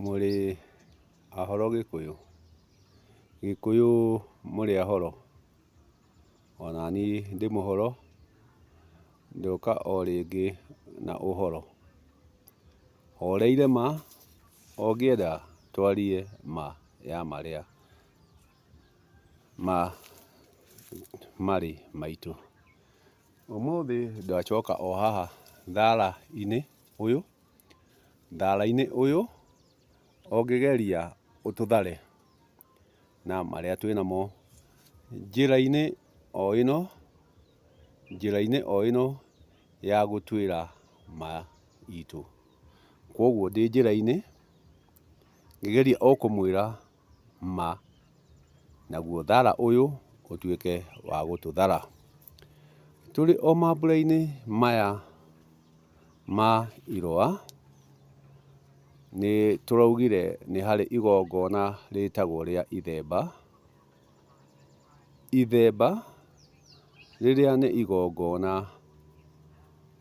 Mũrĩ ahoro Gĩkũyũ? Gĩkũyũ mũrĩ ahoro? Onaniĩ ndĩ mũhoro, ndoka o rĩngĩ na ũhoro. Horeire ma, o ngĩenda twarie ma ya marĩa ma marĩ maitũ. Ũmũthĩ ndacoka o haha thara-inĩ ũyũ, thara-inĩ ũyũ o ngĩgeria ũtũthare na marĩa twĩnamo njĩra-inĩ o ĩno, njĩra-inĩ o ĩno ya gũtuĩra ma itũ. Kwoguo ndĩ njĩra-inĩ ngĩgeria o kũmwĩra ma, naguo thara ũyũ ũtuĩke wa gũtũthara. Tũrĩ o mambura-inĩ maya ma irũa, nĩ tũraugire nĩ harĩ igongona rĩtagwo rĩa ithemba. Ithemba rĩrĩa nĩ igongona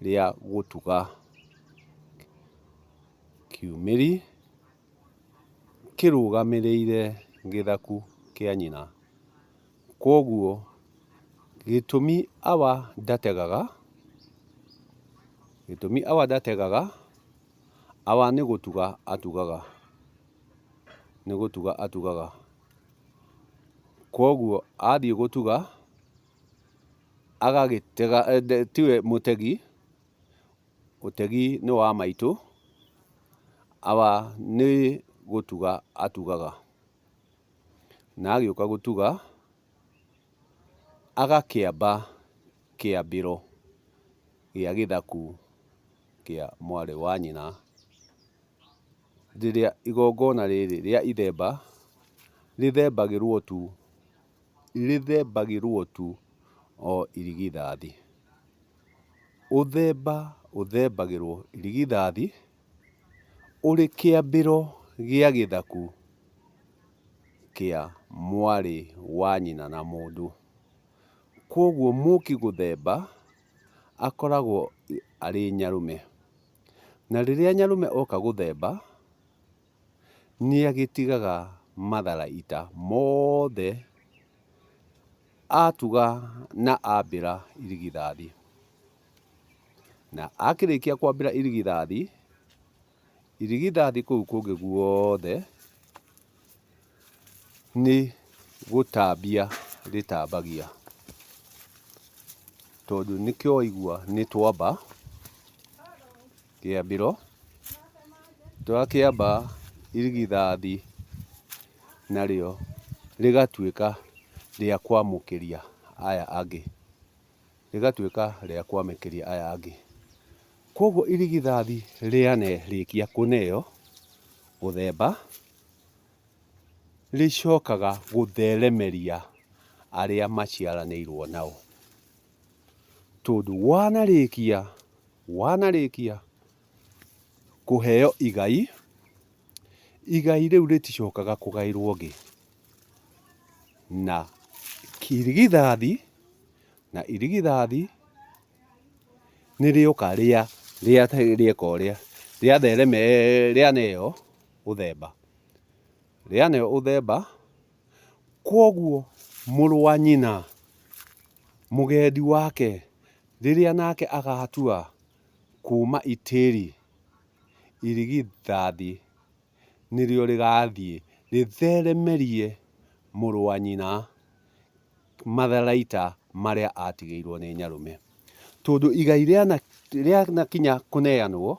rĩa gũtuga kiumĩri kĩrũgamĩrĩire gĩthaku kĩa nyina. Kwoguo gĩtũmi awa ndategaga, gĩtũmi awa ndategaga, awa nĩ gũtuga atugaga, nĩ gũtuga atugaga. Kwoguo athiĩ gũtuga agagĩtega, tiwe mũtegi, ũtegi nĩ wa maitũ, awa nĩ gũtuga atugaga. Na agĩũka gũtuga agakĩamba kĩambĩro gĩa gĩthaku kĩa mwarĩ wa nyina. Rĩrĩa igongona rĩrĩ rĩa ithemba rĩthembagĩrwo tu, rĩthembagĩrwo tu o irigithathi. Ũthemba ũthembagĩrwo irigithathi ũrĩ kĩambĩro gĩa gĩthaku kĩa mwarĩ wa nyina na mũndũ. Kwoguo mũki gũthemba akoragwo arĩ nyarũme. Na rĩrĩa nyarũme oka gũthemba, nĩ agĩtigaga matharaita mothe atuga na ambĩra irigithathi. Na akĩrĩkia kwambĩra irigithathi, irigithathi kũu kũngĩ guothe nĩ gũtambia rĩtambagia. Tondũ nĩkĩo waigua nĩ twamba kĩambĩro, twakĩamba irigithathi narĩo rĩgatuĩka rĩa kwamũkĩria aya angĩ, rĩgatuĩka rĩa kwamũkĩria aya angĩ. Kwoguo irigithathi rĩarĩkia kũneo gũthemba, rĩcokaga gũtheremeria arĩa maciaranĩirwo nao. Tondũ wanarĩkia, wanarĩkia kũheo igai, igai rĩu rĩticokaga kũgaĩrwo ũngĩ. Na irigithathi, na irigithathi nĩ rĩoka rĩa rĩeka ũrĩa, rĩatherema rĩaneo ũthemba, rĩaneo ũthemba, kwoguo mũrũ wa nyina, mũgendi wake, rĩrĩa nake agatua kuma itĩri, irigithathi nĩrĩo rĩgathiĩ rĩtheremerie mũrũ wa nyina matharaita marĩa atigĩirwo nĩ nyarũme. Tondũ igai rĩanakinya kũneanwo,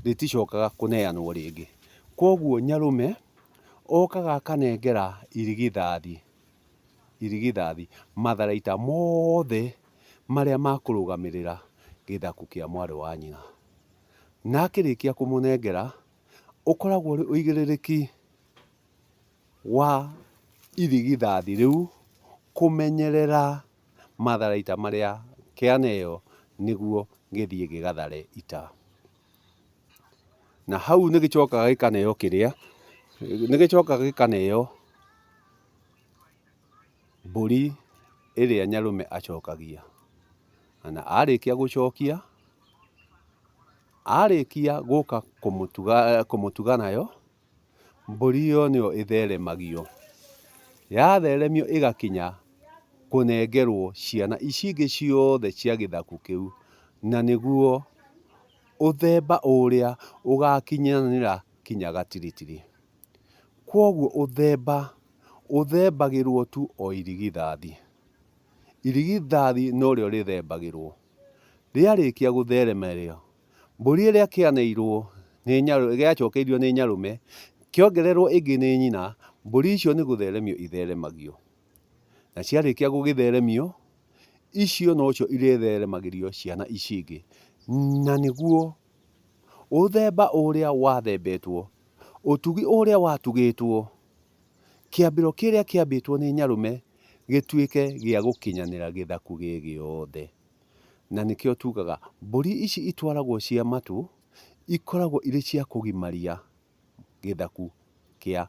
rĩticokaga kũneanwo rĩngĩ. Kwoguo nyarũme okaga akanengera irigithathi, irigithathi matharaita mothe marĩa makũrũgamĩrĩra gĩthaku kĩa mwarĩ wa nyina. Na akĩrĩkia kũmũnengera, ũkoragwo ũrĩ ũigĩrĩrĩki wa irigithathi rĩu kũmenyerera matharaita marĩa kĩaneo nĩguo gĩthiĩ gĩgathare ita. Na hau nĩ gĩcokaga gĩkaneo kĩrĩa, nĩ gĩcokaga gĩkaneo mbũri ĩrĩa nyarũme acokagia. Na arĩkia gũcokia, arĩkia gũka kũmũtuga, kũmũtuga nayo, Mbũri ĩyo nĩyo ĩtheremagio. Yatheremio ĩgakinya kũnengerwo ciana ici ingĩ ciothe cia gĩthaku kĩu, na nĩguo ũthemba ũrĩa ũgakinyanĩra kinya gatiritiri. Kwoguo ũthemba ũthembagĩrwo tu o irigithathi. Irigithathi norĩo rĩthembagĩrwo. Rĩarĩkia gũtherema-rĩ, mbũri ĩrĩa kĩaneirwo nĩ gĩacokeirio nĩ nyarũme, kĩongererwo ĩngĩ nĩ nyina, mbũri icio nĩ gũtheremio itheremagio. Na ciarĩkia gũgĩtheremio, icio nocio irĩtheremagĩrio ciana ici ingĩ. Na nĩguo ũthemba ũrĩa wathembetwo, ũtugi ũrĩa watugĩtwo, kĩambĩro kĩrĩa kĩambĩtwo nĩ nyarũme gĩtuĩke gĩa gũkinyanĩra gĩthaku gĩ gĩothe. Na nĩkĩo tugaga mbũri ici itwaragwo cia matũ, ikoragwo irĩ cia kũgimaria gĩthaku kĩa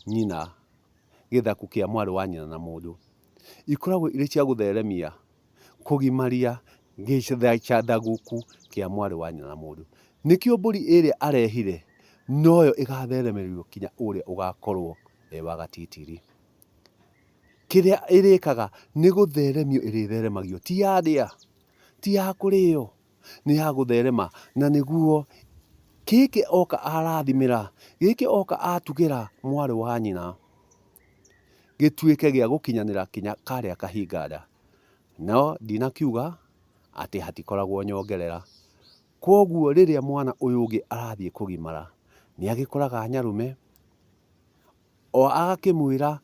nyina, gĩthaku kĩa mwarĩ wa nyina na mũndũ. Ikoragwo irĩ cia gũtheremia, kũgimaria gĩthaku kĩa mwarĩ wa nyina na mũndũ. Nĩkĩo mbũri ĩrĩa arehire noyo ĩgatheremerio kinya ũrĩa ũgakorwo e wa gatitiri. Kĩrĩa ĩrĩkaga nĩ gũtheremio ĩrĩtheremagio, ti ya ndĩa, ti ya kũrĩo, nĩ ya gũtherema na nĩguo gĩkĩ oka arathimĩra, gĩkĩ oka atugĩra mwarĩ wa nyina, gĩtuĩke gĩa gũkinyanĩra kinya karĩa kahinga nda. No ndinakiuga atĩ hatikoragwo nyongerera. Kwoguo rĩrĩa mwana ũyũ ũngĩ arathiĩ kũgimara, nĩ agĩkoraga nyarũme, O agakĩmwĩra,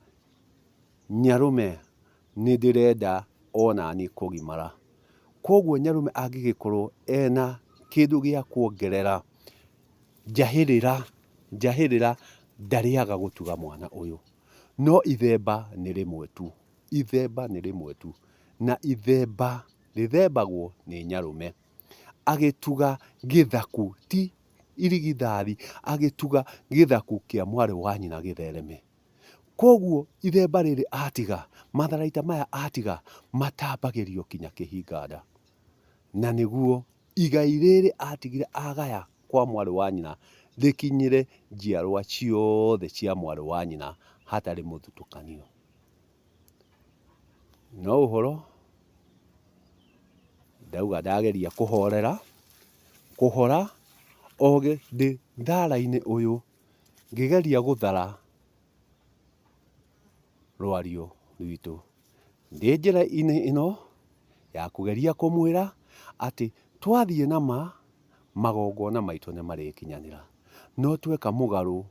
Nyarũme, nĩ ndĩrenda o na niĩ kũgimara. Kwoguo nyarũme angĩgĩkorwo ena kĩndũ gĩa kuongerera, njahĩrĩra, njahĩrĩra ndarĩaga gũtuga mwana ũyũ. No ithemba nĩ rĩmwe tu, ithemba nĩ rĩmwe tu, na ithemba rĩthembagwo nĩ nyarũme agĩtuga gĩthaku ti irigithathi agĩtuga gĩthaku kĩa mwarĩ wa nyina gĩthereme. Kwoguo ithemba rĩrĩ atiga, matharaita maya atiga, matambagĩrio kinya kĩhinga nda. Na nĩguo igai rĩrĩ atigire agaya kwa mwarĩ wa nyina rĩkinyĩre njiarwa ciothe cia mwarĩ wa nyina hatarĩ mũthutũkanio. No ũhoro ndauga ndageria kũhorera, kũhora o ndĩ thara-inĩ ũyũ ngĩgeria gũthara rwario rwitũ. Ndĩ njĩra-inĩ ĩno ya kũgeria kũmwĩra atĩ twathiĩ na ma, magongona maitũ nĩ marĩkinyanĩra. No tweka mũgarũ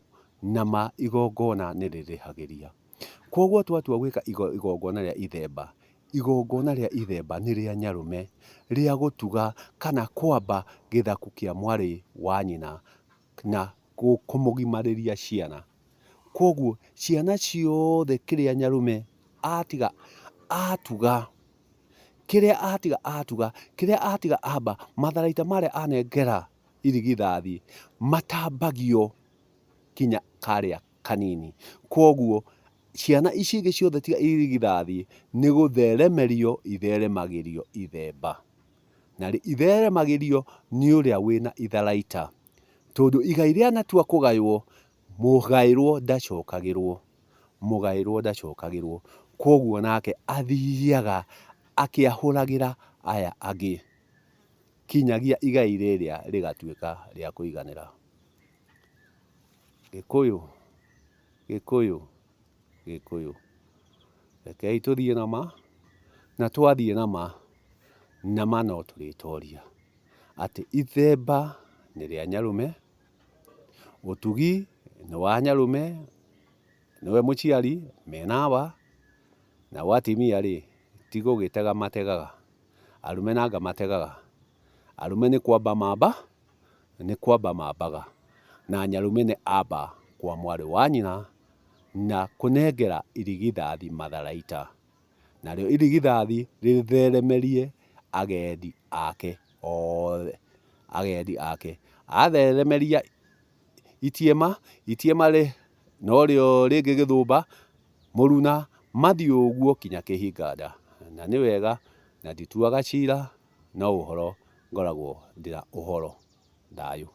na ma igongona nĩ rĩrĩhagĩria. Kwoguo twatua gwĩka igongona rĩa ithemba, igongona rĩa ithemba nĩ rĩa nyarũme, rĩa gũtuga kana kwamba gĩthaku kĩa mwarĩ wa nyina na kũmũgimarĩria ciana. Kwoguo ciana ciothe kĩrĩa nyarũme atiga atuga, kĩrĩa atiga atuga, kĩrĩa atiga amba, matharaita marĩa anengera irigithathi matambagio kinya karĩa kanini. Kwoguo ciana ici ingĩ ciothe tiga irigithathi nĩ gũtheremerio itheremagĩrio ithemba. Na itheremagĩrio nĩ ũrĩa wĩna itharaita. Tondũ igai rĩanatua kũgaywo, mũgaĩrwo ndacokagĩrwo, mũgaĩrwo ndacokagĩrwo. Kwoguo nake athiaga akĩahũragĩra aya angĩ kinyagia igai rĩrĩa rĩgatuĩka rĩa kũiganĩra. Gĩkũyũ, Gĩkũyũ, Gĩkũyũ. Rekei tũthiĩ na ma, na twathiĩ na ma, na ma no tũrĩtoria. Atĩ ithemba nĩ rĩa nyarũme, ũtugi nĩ wa nyarũme, nĩwe mũciari mena awa, nao atimia rĩ, ti gũgĩtega mategaga, arũme nanga mategaga, arũme nĩ kwamba mamba. Nĩ kwamba mambaga, na nyarũme nĩ amba kwa mwarĩ wa nyina na kũnengera irigithathi matharaita, narĩo irigithathi rĩtheremerie agendi ake othe, agendi ake. Atheremeria itiema, itiema norĩo rĩngĩ gĩthũmba, mũruna, mathiĩ ũguo kinya kĩhinga nda. Na nĩ wega na ndituaga cira. No ũhoro ngoragwo ndĩra ũhoro. Thayũ.